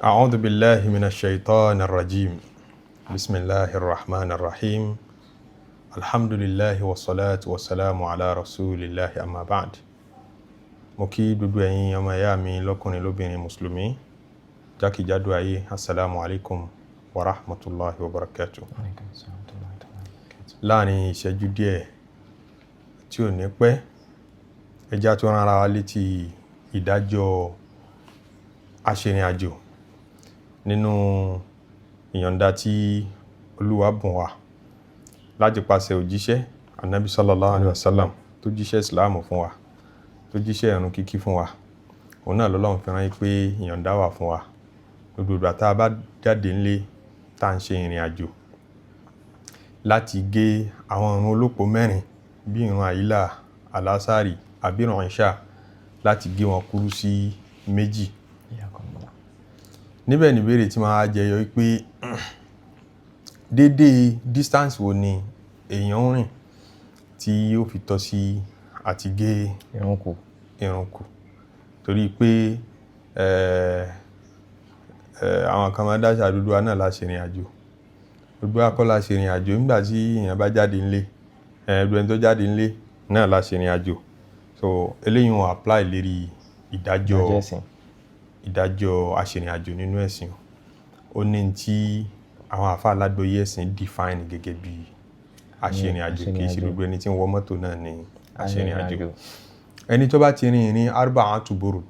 أعوذ بالله من الشيطان الرجيم. بسم الله الرحمن الرحيم. الحمد لله والصلاة والسلام على رسول الله أما بعد. Mo kí gbogbo ẹ̀yin ọmọ ìyá mi lọ́kùnrin lóbìnrin mùsùlùmí jákèjádò ayé, assalamu alaikum wa rahmatulahi wa barakatuh. Láàrin ìṣẹ́jú díẹ̀ tí ò ní pẹ́, ẹ jẹ́ á tún rán ara wa létí ìdájọ́ aṣèrìnàjò nínú ìyọ̀ǹda tí Olúwa bùn wá láti pàṣẹ òjíṣẹ́ Anabi sallallahu alayhi wa sallam tó jíṣẹ́ Islam fún wa, tó jíṣẹ́ ìrun kíkí fún wa. Òun náà lọ́lọ́run fi rán pé ìyọ̀ǹda wà fún wa. Gbogbo ìgbà tá a bá jáde nílé tá à ń ṣe ìrìn àjò láti gé àwọn ìrun olópo mẹ́rin bí ìrun àyílà, àlásàrì àbí ìrun ìṣà, láti gé wọn kúrú sí méjì. Níbẹ̀ ni ìbéèrè tí máa jẹyọ wípé dédé distance wo ni èèyàn ń rìn tí ó fi tọ́ sí àti gé irun kù. Irun kù. Torí pé àwọn kan máa ń dáṣà, dúdú wa náà la ṣe ìrìn àjò. Gbogbo wa kọ́ la ṣe ìrìn àjò nígbà tí èèyàn bá jáde nílé. Gbogbo ẹni tó jáde nílé náà la ṣe ìrìn àjò. So eléyìí wọn apply lérí ìdájọ́ ìdájọ́ ẹ̀sìn. Ìdájọ́ aṣèrìnàjò nínú ẹ̀sìn. Ó ní tí àwọn àfáà alágbóyè ẹ̀sìn define gẹ́gẹ́ bí aṣèrìnàjò, kì í ṣe aṣèrìnàjò. Gbogbo ẹni tí ń wọ mọ́tò náà ní aṣèrìnàjò. Aṣèrìnàjò. Ẹni tó bá ti rin ìrìn arba'atu burud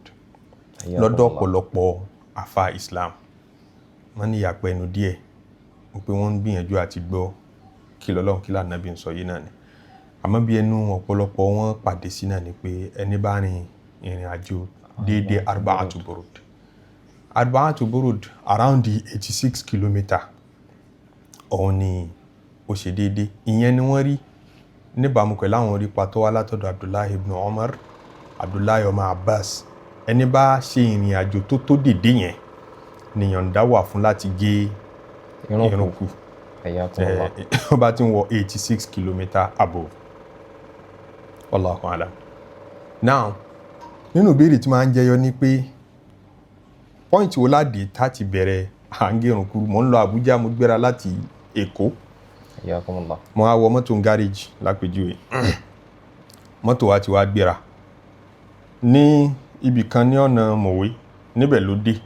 lọ́dọ̀ ọ̀pọ̀lọpọ̀ àfáà Islam, wọ́n ní ìyàpẹ́ ẹnu díẹ̀ pé wọ́n ń gbìyànjú àti gbọ́ kí lọ́lọ́run kí l'Ànábì ń sọ yìí náà ni. Àmọ́ bí ẹnu ọ̀pọ̀lọpọ̀ wọn pàdé sí náà ni pé ẹni bá rin ìrìn àjò déédéé arba'atu burud, arba'atu burud around the 86 kilometre, òun ni ó ṣe déédéé. Ìyẹn ni wọ́n rí níbàámu pẹ̀lú àwọn orípa tó wá látọ̀dọ̀ Abdullahi ibn Umar, Abdullahi ọmọ Abbas. Ẹni bá ṣe ìrìn àjò tó tó dédé yẹn nìyọ̀ǹda wà fún láti gé irun irun kù. Kù. Hayyakumullah. Ó bá ti ń wọ 86 kilometre above, wallahu alam. Now, nínú ìbéèrè tí máa ń jẹyọ ni pé point wo láde tá ti bẹ̀rẹ̀ à ń gérun kúrú? Mò ń lọ Àbújá, mo gbéra láti Èkó. Hayyakumullah. Mo wá wọ mọ́tò ń gáréjì lápèjúwe, mọ́tò wa ti wá gbéra ní ibì kan ní ọ̀nà Mọ̀wé. Níbẹ̀ ló dé,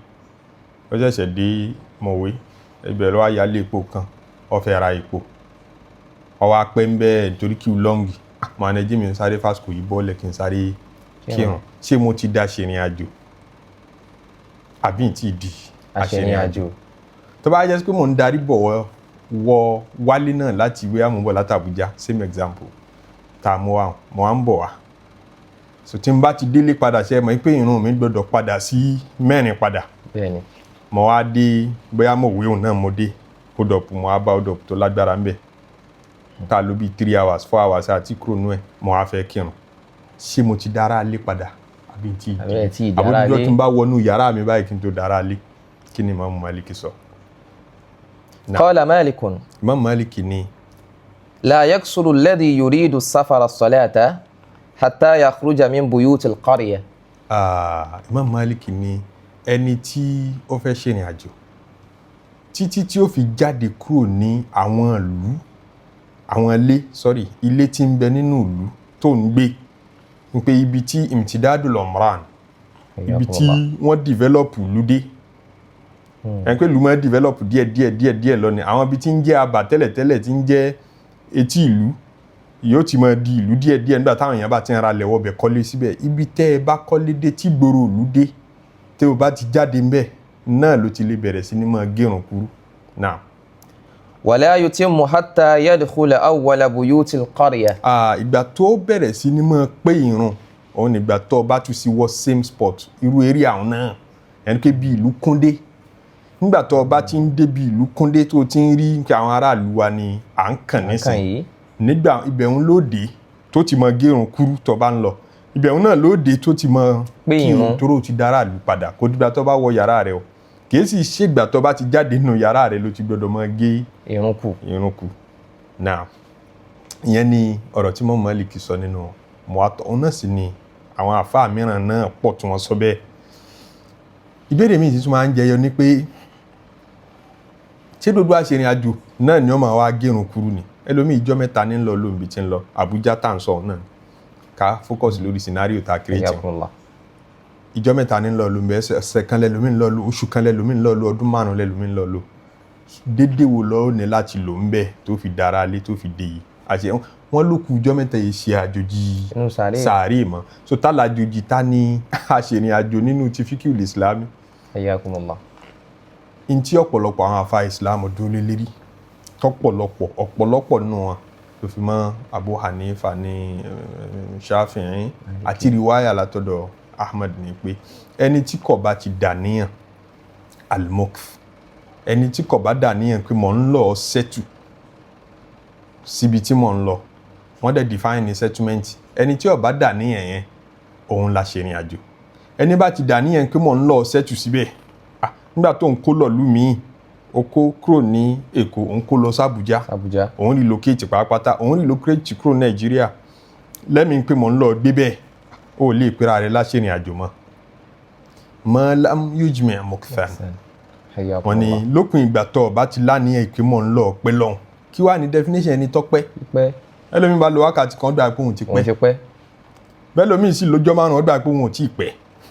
ó ṣẹ̀ṣẹ̀ dé Mọ̀wé, ibẹ̀ ló wá yálé epo kan, ó fẹ́ ra epo, ó wá pẹ́ ń bẹ́ẹ̀ nítorí queue long. Mo àná jí mi ń sáré fásitì yìí bọ́ọ̀lẹ̀ kí n sáré kírun. Ṣé mo ti da ṣèrìn àjò àbí n tí di aṣèrìn àjò? Tó bá jẹ́ pé mò ń darí bọ̀ wọ wálé náà láti ìwé àmúbọ̀ láti Àbújá, same example tá a mú wa, mo á ń bọ̀ wá. So tí n bá ti délé padà, ṣe mọ̀ pé ìrun mi gbọ́dọ̀ padà sí mẹ́rin padà? Bẹ́ẹ̀ni. Mo wá dé, bóyá mo wé òun náà, mo dé hold up, mo wá bá hold up tó lágbára ń bẹ̀ tá a lò bíi 3 hours, 4 hours àti kúrò nú ẹ̀, mo wá fẹ́ kírun. Ṣé mo ti dára lé padà àbí n tí ì Àbí ẹ tí ì dára àbójútó lé? tí n bá wọnú yàrá mi báyìí kí n tó dára lé? Kí ni Imam Malik sọ? Naam. Qala Malikun. Imam Malik ní La yaksuru alladhi yuridu safara as-salata hatta yakhruja min buyuti al-qarya. Ah, Imam Malik ní ẹni tí ó fẹ́ ṣèrìn àjò, títí tí ó fi jáde kúrò ní àwọn ìlú, àwọn ilé, sorry, ilé tí ń bẹ nínú ìlú tó ń gbé, ń pé ibi tí imtidadul umran, ibi tí wọ́n develop ìlú dé, ẹni pé ìlú máa develop díẹ̀ díẹ̀ díẹ̀ díẹ̀ lọ ni. Àwọn ibi tí ń jẹ́ abà tẹ́lẹ̀tẹ́lẹ̀, tí ń jẹ́ etí ìlú, yóò ti máa di ìlú díẹ̀ díẹ̀ nígbà táwọn èèyàn bá ti ń ra lẹ̀wọ́ bẹ̀ kọ́lé síbẹ̀. Ibi tẹ́ ẹ bá kọ́lé dé, tí gbòòrò ìlú dé, tẹ́ o bá ti jáde ńbẹ̀ náà ló ti lè bẹ̀rẹ̀ sí ní máa gérun kúrú náà. Wala yutimmu hatta yadkhula awwala buyuti al-qarya. Ah, ìgbà tó bẹ̀rẹ̀ sí ní máa pé ìrun òun nígbà tó bá tún sí wọ same spot, irú eré àwọn náà, ẹni pé bí ìlú kúndé. Nígbà tó bá ti ń débi ìlú kúndé, tó ti ń rí pé àwọn aráàlú wa ni à ń kàn kàn nísìn yìí. Nígbà ibẹ̀ ń lóde tó ti mọ gérun kúrú, tó bá ń lọ ibẹ̀ ń náà lóde tó ti mọ pé ìrun. Toró ti dára ìlú padà. Kó dìgbà tó bá wọ yàrá rẹ o, kì í sì ṣègbà tó bá ti jáde nínú yàrá rẹ ló ti gbọdọ̀ mọ gé irun kù. Irun kù náà. Ìyẹn ni ọ̀rọ̀ tí Imam Malik sọ nínú Muwatta. Òun náà sì ni àwọn àfáà mìíràn náà pọ̀ tí wọ́n sọ bẹ́ẹ̀. Ìbéèrè mi tuntun máa ń jẹyọ ni pé ṣé gbogbo aṣèrìn àjò náà ni wọ́n máa wá gérun kúrú ni? Ẹlòmíì, ìjọ 3 ní ń lọ lóun tí ń lọ Àbújá tá à ń sọ náà, ká focus lórí scenario tá a create. Hayyakumullah. Ìjọ 3 ní ń lọ lóun bẹ́ẹ̀, ọ̀sẹ̀ kan lẹ́lòmíì ń lọ lò, oṣù kan lẹ́lòmíì ń lọ lò, ọdún 5 lẹ́lòmíì ń lọ lò. Dédé wo lọ́ọ́ ní láti lò ń bẹ́ẹ̀ tó fi dára lé tó fi dé yìí? Àti wọ́n ló kù ìjọ 3 yìí ṣe àjòjì Inú sàárè. Sàárè mọ́. So tá làjòjì, tá ní aṣèrìn àjò nínú ti fíkìl ìsìlámì? Hayyakumullah. N tí ọ̀pọ̀lọpọ̀ àwọn afa ìsìlámù dúró lé lérí, tọ́pọ̀lọpọ̀ ọ̀pọ̀lọpọ̀ nínú wọn tó fi mọ́ Abu Hanifa ní Shafi'i àti riwaya látọ̀dọ̀ Ahmad ní pé ẹni tí kò bá ti dàníyàn al-mukth, ẹni tí kò bá dàníyàn pé mò ń lọ settle síbi tí mò ń lọ, wọ́n dẹ̀ define ní settlement, ẹni tí ó bá dàníyàn yẹn, òun la ṣe ìrìn àjò. Ẹni bá ti dàníyàn pé mò ń lọ settle síbẹ̀, ah, nígbà tó ń kó lọ lú míì, ó kó kúrò ní Èkó, òun kó lọ sí Àbújá, Abuja. Òun relocate pàápàá, òun relocate kúrò Nàìjíríà lẹ́mìí pé mò ń lọ gbé bẹ́ẹ̀, ó lè pera rẹ̀ láṣẹ ìrìn àjò mọ́ ma lam yujmi' mukthan. Wọ́n ní Hayyakumullah. lópin ìgbà tó o bá ti láníyàn pé mò ń lọ pẹ́ lọ́hùn. Kí wàá ní definition ẹni tó pẹ́? Pípẹ́. Ẹlòmíín bá lo wákàtí kan, gbà pé òun ti Òun pẹ́. ti pẹ́. Bẹ́ẹ̀ lómi sì lọ́jọ́ 5, gbà pé òun ò tí ì pẹ́,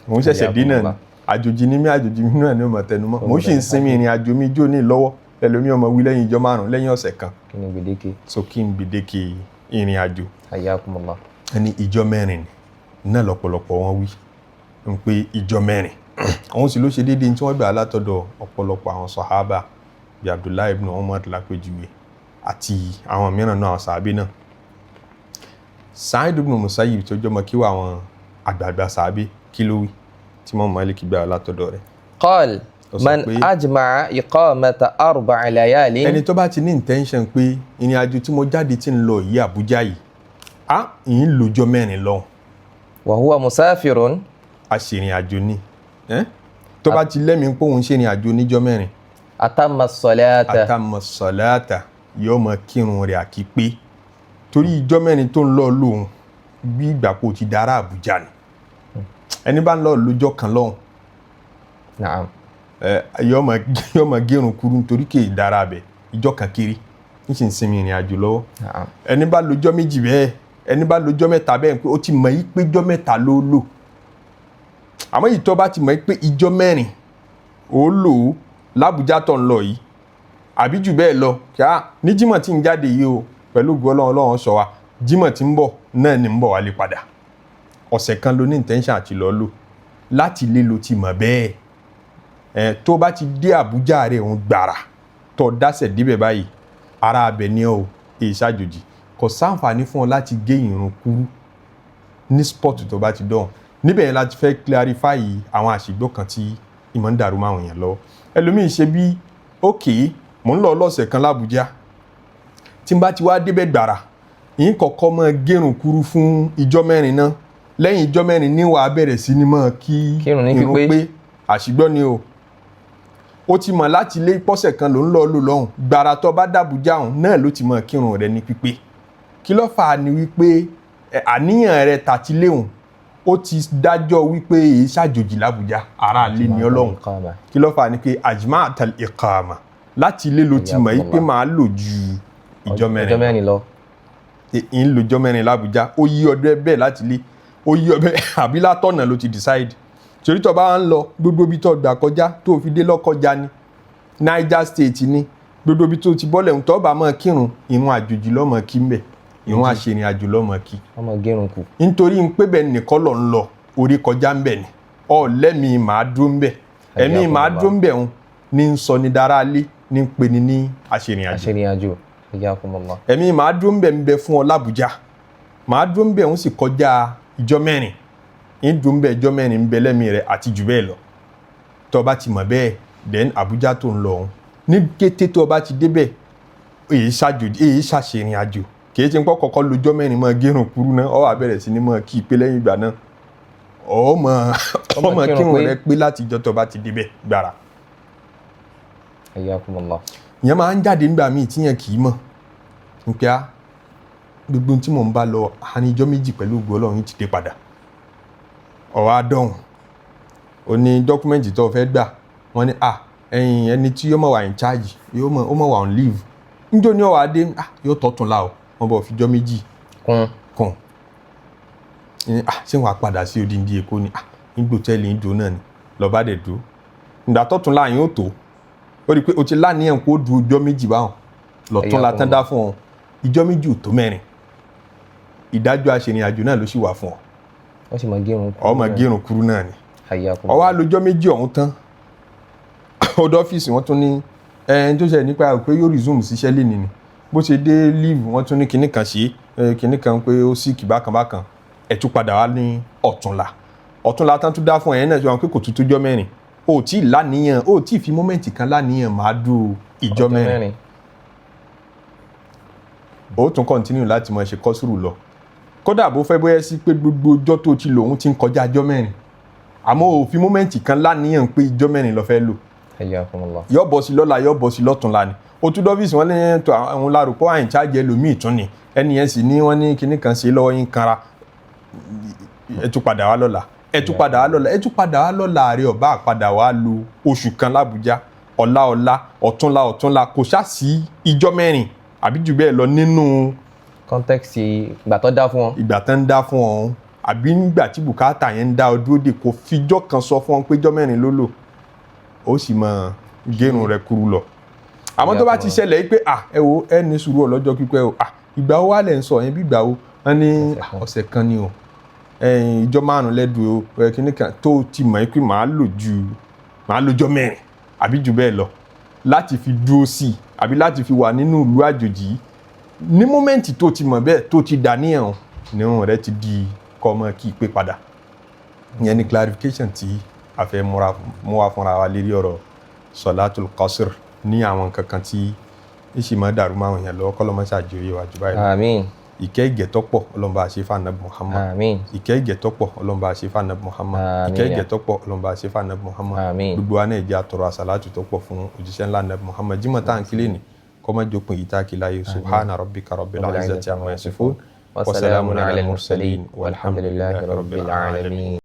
òun ṣẹ̀ṣẹ̀ dé náà ni. Àjòjì ni mí, àjòjì mi náà ni ó mọ̀ tẹnumọ́, mo sì ń sinmi ìrìn àjò mi jó ní lọ́wọ́, ẹlòmíín ọmọ wí lẹ́yìn ìjọ 5, lẹ́yìn ọ̀sẹ̀ kan. Kí ni gbèdéke? So kí n gbèdéke ìrìn àjò? Hayyakumullah. Ẹni ìjọ 4 ni náà lọ́pọ̀lọpọ̀ wọn wí ń pé ìjọ 4. Òun sì ló ṣe déédéé tí wọ́n gbà látọ̀dọ̀ ọ̀pọ̀lọpọ̀ àwọn sàhábà bíi Abdullahi ibn Umar lápèjúwe àti àwọn mìíràn náà, àwọn sàábé náà. Sa'id ibn Musayyib tó jọmọ kí wà àwọn àgbààgbà sàábé, kí ló wí tí mọ́ Malik gbà látọ̀dọ̀ rẹ̀? قال Ó sọ من pé- أجمع إقامة 4 ليال. Ẹni tó bá ti ní intention pé ìrìn àjò tí mo jáde tí ń lọ yìí, Àbújá yìí, á ìyín lọ́jọ́ 4 lọ́hùn. وهو مسافر. A ṣèrìn àjò ni. Ẹ́n? Tó bá ti lẹ́mìí pé òun ṣèrìn àjò níjọ́ 4, أتم الصلاة. Atamma salata, yóò mọ kírun rẹ̀ àkípé, torí ìjọ́ 4 tó ń lọ lóhun bí ìgbà kó ti dára Àbújá ni. Ẹni bá ń lọ lọ́jọ́ kan lọ́hùn, نعم ẹ yóò mọ gérun kúrú nítorí kì í dára bẹ̀, ìjọ́ kan kiri ń sì ń sinmi ìrìn àjò lọ́wọ́. نعم Ẹni bá lọ́jọ́ 2 bẹ́ẹ̀, ẹni bá lọ́jọ́ 3 bẹ́ẹ̀, pé ó ti mọ̀ yí pé ìjọ́ 3 ló lò. Àmọ́ yìí tó bá ti mọ̀ yí pé ìjọ́ 4 ó lò ó l'Ábùjá tó ń lọ yìí àbí jù bẹ́ẹ̀ lọ, kí á ní Jímọ̀ tí ń jáde yìí o, pẹ̀lú ògo Ọlọ́run, Ọlọ́run sọ wa, Jímọ̀ tí ń bọ̀ náà ni ń bọ̀ wálé padà, ọ̀sẹ̀ kan ló ní intention àti lọ́ọ́ lò láti lé, lo ti mọ̀ bẹ́ẹ̀. Ẹ̀ tó bá ti dé Àbújá rẹ̀ òun gbàrà tó dásẹ̀ débẹ̀ báyìí, ara abẹ ní ọ èyí ṣàjòjì, kò sáǹfààní fún ọ láti gé ìrun kúrú ní spot tó bá ti dọ̀hùn. Níbẹ̀ yẹn láti fẹ́ clarify àwọn àṣìgbọ́ kan tí ìmọ̀ ń dàrú máwọn èèyàn lọ́wọ́. Ẹlòmíì ṣe bí ókè mò ń lọ lọ́sẹ̀ kan l'Ábùjá, tí n bá ti wá débẹ̀ gbàrà, yín kọ́kọ́ máa gérun kúrú fún ìjọ́ 4 náà, lẹ́yìn ìjọ́ 4 ní wàá bẹ̀rẹ̀ sí ni máa kí Kírun ní ìrun pípé. pé. Àṣìgbọ́ ni o. Ó ti mọ̀ láti lé pọ́sẹ̀ kan ló ń lọ lò lọ́hùn, gbàrà tó bá dàbújá ọ̀hún náà ló ti mọ̀ kírun rẹ̀ ní pípé. Kí ló fà á ni wípé àníyàn rẹ̀ tàti léhùn ó ti dájọ́ wípé èyí ṣàjòjì l'Ábùjá, ará ilé ní Ọlọ́hun. إقامة. Kí ló fà á ni pé ajma'at al-iqama, láti ilé ló ti mọ̀ yí pé máa lò ju ìjọ ọjọ́ 4 mẹ́rin lọ. Ń lòjọ́ 4 l'Ábùjá, ó yí ọdún bẹ́ẹ̀ láti ilé, ó yí ọbẹ̀ àbí látọ̀nà ló ti decide, torí tó bá ń lọ, gbogbo ibi tó gbà kọjá tó fi dé Lọ́kọjá ní Niger State ní gbogbo ibi tó ti bọ́lẹ̀ ń tọ́ bá máa kírun, ìrun àjòjì lọ́mọ kí ń bẹ̀, ìrun àṣerìn àjò lọ́mọ kí. Wọ́n máa gérun kù. Nítorí ń pé bẹ́ẹ̀ nìkan lọ ń lọ orí kọjá ń bẹ̀ ni ọ lẹ́mìí màá dúró ń bẹ̀, ẹ̀mí màá dúró ń bẹ̀ ń ní ń sọ ní dára lé ní ń pe ni ní àṣerìn àjò. Aṣèrìn àjò. Hayyakumullah. Ẹ̀mí màá dúró ń bẹ̀ ń bẹ fún ọ l'Ábùjá, màá dúró ń bẹ̀ ń sì kọjá ìjọ 4, ń dúró ń bẹ̀ ìjọ 4 ń bẹ lẹ́mìí rẹ̀ àti jù bẹ́ẹ̀ lọ. Tó o bá ti mọ̀ bẹ́ẹ̀, then Àbújá tó ń lọ ọ̀hún, ní kété tó o bá ti débẹ̀, èyí ṣàjò, èyí ṣàṣèrìn àjò. Kì í ṣe ń pọ́ kọ́kọ́ lọ́jọ́ 4 máa gérun kúrú náà, ó wá bẹ̀rẹ̀ sí ní máa kí i pé lẹ́yìn ìgbà náà ọ mọ̀ ọ mọ̀ kírun kírun pé. rẹ pé láti ìjọ tó o bá ti débẹ̀ gbàrà. Hayyakumullah. Ìyẹn máa ń jáde nígbà míì tíyẹn kì í mọ̀ nípa á gbogbo tí mò ń bá lọ àárín ijọ́ 2 pẹ̀lú ògo Ọlọ́run ti dé padà, ọ̀wá dọ̀hùn. O ní document tó o fẹ́ gbà, wọ́n ní ah, ẹ̀yìn ẹni tí yóò mọ̀ wà in charge yóò mọ̀, ó mọ̀ wà on leave. Njó ní ọ̀wà adé, ah, yóò tọ̀tún la o, wọ́n bọ̀ fìjọ́ 2 Kún. Kàn ní, ah, ṣé wàá padà sí odindi Èkó ni? Ah, nígbò tẹ́lẹ̀ ń do náà ni lọ́ba dẹ̀ dúró. Ìgbà tọ̀tún láàyè ó tó, ó rí i pé o ti láníyàn kó du ọjọ́ 2 báwọn lọ́tún la tán dá fún ọ, ìjọ́ 2 ò tó 4. Ìdájọ́ aṣèrìnàjò náà ló sì wà fún ọ. Wọ́n sì máa gérun kúrú. Ọ máa gérun kúrú náà ni. Hayyakum. Ó wá lọ́jọ́ 2 ọ̀hún tán, ọ̀dọ̀ ọ́fíìsì wọ́n tún ní ẹni tó ṣẹlẹ̀ nípa pé yóò resume síṣẹ́ lénìí ni. Bó ṣe dé leave, wọ́n tún ní kinní kan ṣe, kinní kan pé ó sick bákan bákan, ẹ̀ tún padà wá ní ọ̀túnla. Ọ̀túnla tán tún dá fún ẹ̀yẹn náà, ṣe wọn pé kò tún tójọ́ 4. O tí ì láníyàn, o tí ì fi moment kan láníyàn máa dúró ìjọ́ 4, o tún continue láti máa ṣe kọ́sùrù lọ, kódà bó fẹ́ bóyá sí pé gbogbo ọjọ́ tó ti lò òun ti ń kọjá ọjọ́ 4, àmọ́ o fi moment kan láníyàn pé ìjọ́ 4 ló fẹ́ lò. Hayyakumullah. Yóò bọ̀ sí lọ́la, yóò bọ̀ sí lọ́túnla ni. O tún dọ́fíìsì, wọn ní tó àwọn lárúkọ àyìn chájì ẹlòmíì tún ni, ẹni yẹn sì ní wọ́n ní kinní kan ṣe lọ́wọ́ yín kanra. Ẹ tún padà wá lọ́la, ẹ tún padà wá lọ́la, ẹ tún padà wá lọ́la. Ààrẹ ọba àpadà wá lu oṣù kan l'Ábùjá, ọ̀la ọ̀la, ọ̀túnla ọ̀túnla, kò ṣá sí ìjọ́ 4 àbí jù bẹ́ẹ̀ lọ nínú context ìgbà tó dá fún wọn. Ìgbà tán ń dá fún ọ àbí nígbà tí bùkátà yẹn ń dá ọ dúró dè, kò fijọ́ kan sọ fún ọ pé ìjọ́ 4 ló lò, ó sì máa gérun rẹ̀ kúrú lọ. Àmọ́ tó bá ti ṣẹlẹ̀ yìí pé à, ẹ wo, ẹ ní sùúrù ọlọ́jọ́ pípẹ́ o, à, ìgbà wo wà lẹ̀ ń sọ yẹn? Bí ìgbà wo? Wọ́n ní ọ̀sẹ̀ kan ni o, ìjọ́ 5 lẹ́dùn o, kíní kan tó ti mọ̀ pé màá lò ju, màá lọ́jọ́ 4 àbí jù bẹ́ẹ̀ lọ láti fi dúró sí i àbí láti fi wà nínú ìlú àjòjì yìí. Ní moment tó ti mọ̀ bẹ́ẹ̀, tó ti dà níyàn, nírun rẹ ti di kọ́ ọmọ kí i pé padà. Ìyẹn ni clarification tí a fẹ́ mú wá fúnra wa lérí ọ̀rọ̀ sọ̀látùl qasr ní àwọn kankan tí ìṣì máa dàrú máa wọ̀nyàn lọ́wọ́. Kọ́lọ́mọ́ ṣàjòyè wájú báyìí lọ. Àmín. Ìkẹ́ ìgẹ̀ tó pọ̀, Ọlọ́run bá ṣe fún Ànábì Muhammad. Àmín. Ìkẹ́ ìgẹ̀ tó pọ̀, Ọlọ́run bá ṣe fún Ànábì Muhammad. Àmín. Ìkẹ́ ìgẹ̀ tó pọ̀, Ọlọ́run bá ṣe fún Ànábì Muhammad. Àmín. Gbogbo wa náà jẹ́ àtọrọ àsàlátù tó pọ̀ fún òjíṣẹ́ ńlá Ànábì Muhammad. Jímọ̀ tá à ń kílé ni kó má jópin yìí tá a kí láyé. Subhana rabbika rabbil izzati amma yasifun wa salamun ala al-mursalin walhamdulillahi rabbil alamin.